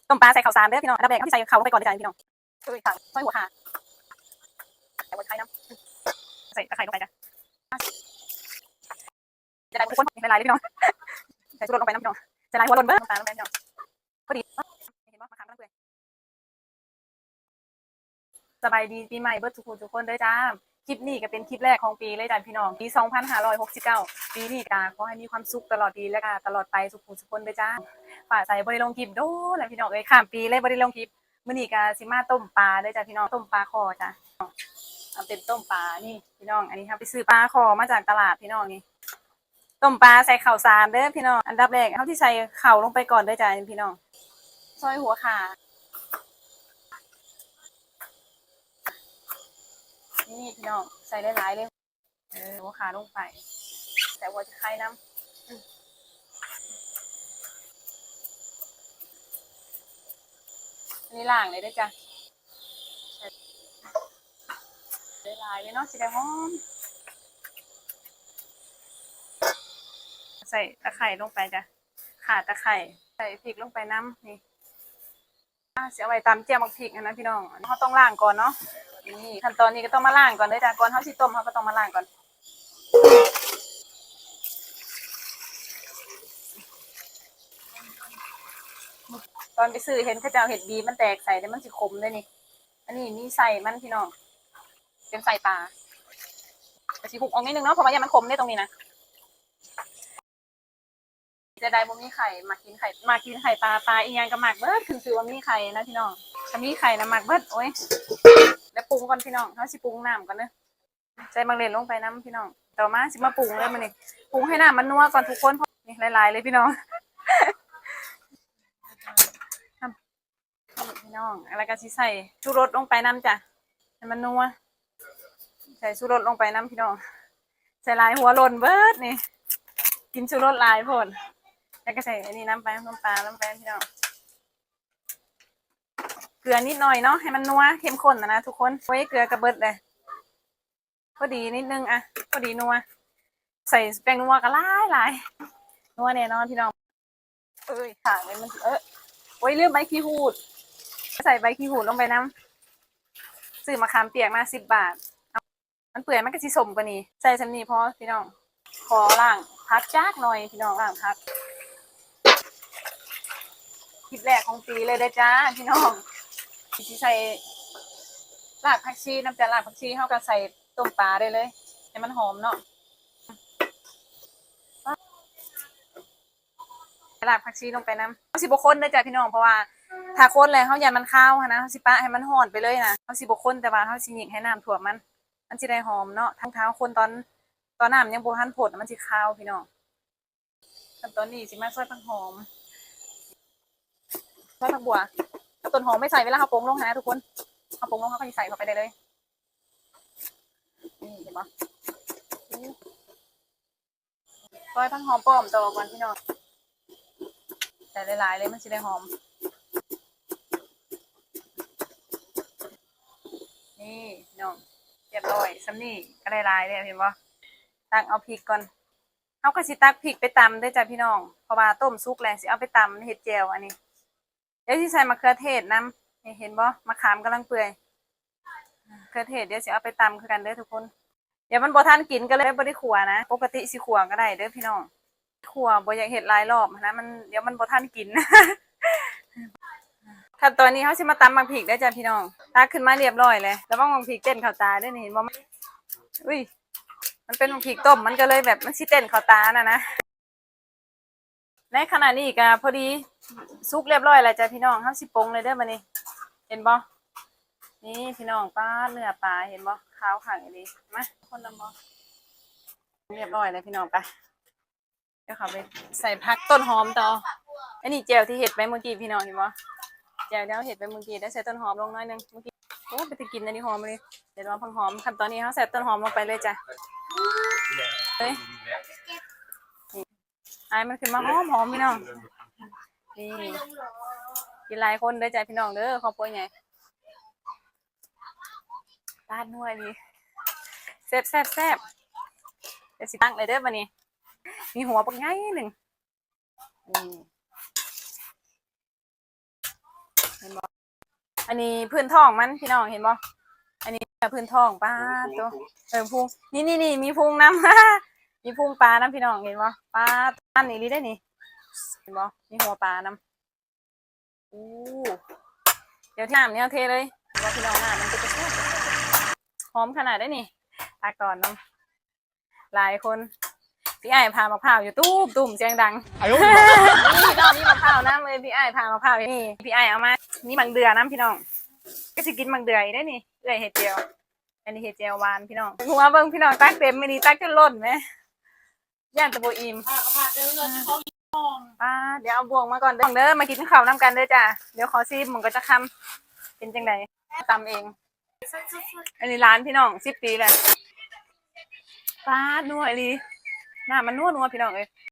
ຕົ້ມປາໃສ່ເຂົ້າສານເດີພີ່ນ້ອງ. ອັນດັບແລກເຮົາຊິໃສ່ເຂົ້າລົງໄປກ່ອນເດີຈ້າພີ່ນ້ອງ. ເອີຍ ຂ້າ ຊອຍຫົວຂ່າ ໃສ່ຫົວໄຄນຳ ໃສ່ຕະໄຄລົງໄປຈ້າ. ຈະໄດ້ທຸກຄົນ ຫຼາຍໆເລີຍພີ່ນ້ອງ. ໃສ່ຊູລົດລົງໄປນຳພີ່ນ້ອງ. ໃສ່ຫຼາຍຫົວຫຼົ່ນເບີດ ນ້ຳຕານລົງໄປພີ່ນ້ອງ. ພໍດີ ເຫັນບໍ່ ມະຂາມກຳລັງເປື່ອຍ. ສະບາຍດີປີໃໝ່ເບີດທຸກຜູ້ທຸກຄົນເດີຈ້າ. ຄລິບນີ້ກໍເປັນຄລິບແລກຂອງປີເລີຍຈ້າພີ່ນ້ອງ ປີສອງພັນຫ້າຮ້ອຍຫົກສິບເກົ້າ. ປີນີ້ກໍຂໍໃຫ້ມີຄວາມສຸກຕະຫຼອດປີ ແລະກໍຕະຫຼອດໄປທຸກຜູ້ທຸກຄົນເດີຈ້າ. ຟ້າໃສບໍ່ໄດ້ລົງຄລິບດົນແລ້ວພີ່ນ້ອງເອີຍ ຂ້າມປີເລີຍບໍ່ໄດ້ລົງຄລິບ. ມື້ນີ້ກໍຊິມາຕົ້ມປາເດີຈ້າພີ່ນ້ອງ ຕົ້ມປາຄໍ່ຈ້າ. ເອົາເປັນຕົ້ມປານີ້ພີ່ນ້ອງ ອັນນີ້ເຮົາໄປຊື້ປາຄໍ່ມາຈາກຕະຫຼາດພີ່ນ້ອງນີ້. ຕົ້ມປາໃສ່ເຂົ້າສານເດີພີ່ນ້ອງ. ອັນດັບແລກເຮົາຊິໃສ່ເຂົ້າລົງໄປກ່ອນເດີຈ້າພີ່ນ້ອງ. ຊອຍຫົວຂ່າ ນີ້ພີ່ນ້ອງ ໃສ່ຫຼາຍໆເລີຍ. ເອີ ຫົວຂ່າລົງໄປ ໃສ່ຫົວຕະໄຄນຳ. ອັນນີ້ລ້າງເລີຍເດີຈ້າ. ຫຼາຍໆເລີຍເນາະ ຊິໄດ້ຫອມ. ໃສ່ຕະໄຄລົງໄປຈ້າ ຂ່າຕະໄຄ ໃສ່ພິກລົງໄປນຳ. ນີ້ ອາ ຊິເອົາໄວ້ຕຳແຈ່ວໝາກພິກຫັ້ນນະພີ່ນ້ອງ. ເຮົາຕ້ອງລ້າງກ່ອນເນາະ. ນີ້ ຂັ້ນຕອນນີ້ກໍຕ້ອງມາລ້າງກ່ອນເດີຈ້າ. ກ່ອນເຮົາຊິຕົ້ມ ເຮົາກໍຕ້ອງມາລ້າງກ່ອນ. ຕອນໄປຊື້ເຫັນເຂົາເຈົ້າເຮັດບີບມັນແຕກໃສ່ ແຕ່ມັນຊິຂົມເດ້ນີ້. ອັນນີ້ມີໄສ້ມັນພີ່ນ້ອງ ເປັນໄສ້ປາ. ກໍຊິຫຸກອອກໜ້ອຍໜຶ່ງເນາະ ເພາະວ່າຢ້ານມັນຂົມເດ້ຕົງນີ້ນະ. ເສຍດາຍບໍ່ມີໄຂ່ ມັກກິນໄຂ່ ມັກກິນໄຂ່ປາ ປາອີ່ຫຍັງກໍມັກເບິດ ຂຶ້ນຊື່ວ່າມີໄຂ່ນະພີ່ນ້ອງ. ຖ້າມີໄຂ່ນະມັກເບິດ. ໂອ້ຍ ແລ້ວປຸງກ່ອນພີ່ນ້ອງ ເຮົາຊິປຸງນ້ຳກ່ອນເດີ. ໃສ່ໝາກເຫຼັດລົງໄປນຳພີ່ນ້ອງ. ຕໍ່ມາຊິມາປຸງເດີມື້ນີ້ ປຸງໃຫ້ນ້ຳມັນນົວກ່ອນທຸກຄົນ. ນີ້ຫຼາຍໆເລີຍພີ່ນ້ອງ ພີ່ນ້ອງ. ແລ້ວກໍຊິໃສ່ຊູລົດລົງໄປນຳຈ້າ ໃຫ້ມັນນົວ. ໃສ່ຊູລົດລົງໄປນຳພີ່ນ້ອງ. ໃສ່ຫຼາຍຫົວຫຼົ່ນເບິດນີ້ ກິນຊູລົດຫຼາຍໂພດ. ແລ້ວກໍໃສ່ອັນນີ້ນຳໄປ ນ້ຳປານຳໄປພີ່ນ້ອງ. ເກືອນິດໜ້ອຍເນາະ ໃຫ້ມັນນົວເຂັ້ມຂຸ້ນນະນະທຸກຄົນ. ໂອ້ຍ ເກືອກໍເບິດເລີຍ ພໍດີນິດໜຶ່ງ ອະ ພໍດີນົວ. ໃສ່ແປ້ງນົວກໍຫຼາຍໆ ນົວແນ່ນອນພີ່ນ້ອງ. ເອີຍ ຂາງເລີຍມັນ ເອີ ໂອ້ຍ ລືມໃບຂີ້ຫູດ ໃສ່ໃບຂີ້ຫູດລົງໄປນຳ. ຊື້ມະຂາມປຽກມາສິບບາດ. ເອົາ ມັນເປື່ອຍມັນກໍຊິສົ້ມກວ່ານີ້. ໃສ່ສ່ຳນີ້ພໍພີ່ນ້ອງ. ຂໍລ້າງຜັກຈັກໜ້ອຍພີ່ນ້ອງ ລ້າງຜັກ. ຄລິບແລກຂອງປີເລີຍເດີຈ້າພີ່ນ້ອງ. ຊິໃສ່ຮາກຜັກຊີນຳຈ້າ. ຮາກຜັກຊີເຮົາກໍໃສ່ຕົ້ມປາໄດ້ເລີຍ ໃຫ້ມັນຫອມເນາະ. ຮາກຜັກຊີລົງໄປນຳ. ເຮົາຊິບໍ່ຄົນເດີຈ້າພີ່ນ້ອງ ເພາະວ່າຖ້າຄົນແລ້ວເຮົາຢ້ານມັນຄາວຫັ້ນນະ ເຮົາຊິປະໃຫ້ມັນຮ້ອນໄປເລີຍນະ. ເຮົາຊິບໍ່ຄົນ ແຕ່ວ່າເຮົາຊິຫຍິກໃຫ້ນ້ຳຖ້ວມມັນ ມັນຊິໄດ້ຫອມເນາະ. ທັງຖ້າຄົນຕອນ ຕອນນ້ຳຍັງບໍ່ທັນຟົດ ມັນຊິຄາວພີ່ນ້ອງ. ຂັ້ນຕອນນີ້ຊິມາຊອຍຜັກຫອມ ຊອຍຜັກບົ່ວ ເອົາຕົ້ນຫອມໄປໃສ່ເວລາເຮົາປົງລົງຫັ້ນນະທຸກຄົນ. ເຮົາປົງລົງເຮົາກໍຊິໃສ່ເຂົ້າໄປໄດ້ເລີຍ. ນີ້ເຫັນບໍ່? ຊອຍຜັກຫອມປ້ອມຕໍ່ກ່ອນພີ່ນ້ອງ. ໃສ່ຫຼາຍໆເລີຍ ມັນຊິໄດ້ຫອມ. ນີ້ພີ່ນ້ອງ ຮຽບຮ້ອຍ. ສ່ຳນີ້ກໍໄດ້ຫຼາຍແລ້ວ ເຫັນບໍ່? ຕັກເອົາພິກກ່ອນ. ເຮົາກໍຊິຕັກພິກໄປຕຳເດີຈ້າພີ່ນ້ອງ ເພາະວ່າຕົ້ມສຸກແລ້ວ ຊິເອົາໄປຕຳເຮັດແຈ່ວ. ອັນນີ້ ດຽວຊິໃສ່ມະເຂືອເທດນຳ. ນີ້ເຫັນບໍ່? ມະຂາມກຳລັງເປື່ອຍ. ມະເຂືອເທດ ດຽວຊິເອົາໄປຕຳຄືກັນເດີທຸກຄົນ. ດຽວມັນບໍ່ທັນກິນ ກໍເລີຍບໍ່ໄດ້ຂົ້ວນະ. ປົກກະຕິຊິຂົ້ວກໍໄດ້ເດີພີ່ນ້ອງ. ຂົ້ວບໍ່ຢາກເຮັດຫຼາຍລອບຫັ້ນນະ ມັນ ດຽວມັນບໍ່ທັນກິນ. ຂັ້ນຕອນນີ້ເຮົາຊິມາຕຳໝາກພິກເດີຈ້າພີ່ນ້ອງ. ຕັກຂຶ້ນມາຮຽບຮ້ອຍແລ້ວ. ລະວັງໝາກພິກເຕັ້ນເຂົ້າຕາເດີນີ້ ເຫັນບໍ່? ອຸ້ຍ ມັນເປັນໝາກພິກຕົ້ມ ມັນກໍເລີຍແບບ ມັນຊິເຕັ້ນເຂົ້າຕາຫັ້ນນະ. ໃນຂະນະນີ້ກໍພໍດີສຸກຮຽບຮ້ອຍແລ້ວຈ້າພີ່ນ້ອງ. ເຮົາຊິປົງເລີຍເດີບາດນີ້ ເຫັນບໍ່? ນີ້ພີ່ນ້ອງ ປາດ ເນື້ອປາ ເຫັນບໍ່? ຂາວຄັກອີ່ຫຼີ. ມາ ຄົນນຳບໍ່? ຮຽບຮ້ອຍແລ້ວພີ່ນ້ອງ. ໄປ ດຽວເຂົ້າໄປໃສ່ຜັກຕົ້ນຫອມຕໍ່. ອັນນີ້ແຈ່ວທີ່ເຮັດໄປມື້ກີ້ພີ່ນ້ອງ ເຫັນບໍ່? ແຈ່ວທີ່ເຮົາເຮັດໄປມື້ກີ້ ໄດ້ໃສ່ຕົ້ນຫອມລົງໜ້ອຍໜຶ່ງມື້ກີ້. ໂອ້ ເປັນຕາກິນອັນນີ້ ຫອມອີ່ຫຼີ. ເຫັນບໍ່? ຜັກຫອມ. ຂັ້ນຕອນນີ້ເຮົາໃສ່ຕົ້ນຫອມລົງໄປເລີຍຈ້າ. ເອີຍ ອາຍມັນຂຶ້ນມາຫອມໆ ພີ່ນ້ອງ. ນີ້ ກິນຫຼາຍຄົນເດີຈ້າພີ່ນ້ອງເດີ ຄອບຄົວໃຫຍ່. ປາດ ນົວອີ່ຫຼີ. ແຊບໆໆ. ດຽວຊິຕັກເລີຍເດີບາດນີ້. ມີຫົວບັກໃຫຍ່ໜຶ່ງ. ນີ້ ອືມ ອືມ ເຫັນບໍ່? ອັນນີ້ພື້ນທ້ອງມັນ ພີ່ນ້ອງເຫັນບໍ່? ອັນນີ້ພື້ນທ້ອງ ປາດໂຕ ເອີ ພຸງ ນີ້ໆໆ ມີພຸງນຳ ມີພຸງປານຳ ພີ່ນ້ອງເຫັນບໍ່? ປາດ ມັນອີ່ຫຼີເດ້ນີ້ ເຫັນບໍ່? ມີຫົວປານຳ. ໂອ້ ດຽວນ້ຳນີ້ເຮົາເທເລີຍ ວ່າພີ່ນ້ອງ ນ້ຳມັນເປັນຕາແຊບ ຫອມຂະໜາດໃດນີ້ ຕາກ່ອນນຳ ຫຼາຍຄົນ ພີ່ອ້າຍຜ່າໝາກພ້າວຢູ່ຕຸ້ມໆ ສຽງດັງ ອ້າຍໂອ້ຍ ນີ້ພີ່ນ້ອງ ມີໝາກພ້າວນຳເລີຍ ພີ່ອ້າຍຜ່າໝາກພ້າວ ນີ້ພີ່ອ້າຍເອົາມາ ມີໝາກເດືອນຳ ພີ່ນ້ອງ ກໍຊິກິນໝາກເດືອອີກເດ້ນີ້ ເອື້ອຍເຮັດແຈ່ວ ອັນນີ້ເຮັດແຈ່ວຫວານ ພີ່ນ້ອງ ຫົວເບິ່ງ ພີ່ນ້ອງ ຕັກເຕັມ ມື້ນີ້ຕັກຈົນລົ້ນແໝ ຢ້ານແຕ່ບໍ່ອີ່ມ ອ່າ ດຽວເອົາບ່ວງມາກ່ອນເດີ ມາກິນເຂົ້ານຳກັນເດີຈ້າ ດຽວຂໍຊີມເບິ່ງກ່ອນຈັກຄຳ ເປັນຈັ່ງໃດ ຕຳເອງ ອັນນີ້ຫຼານພີ່ນ້ອງ ສິບປີແລ້ວ ປາດ ນົວອີ່ຫຼີ ນ້ຳມັນນົວໆ ພີ່ນ້ອງເອີຍ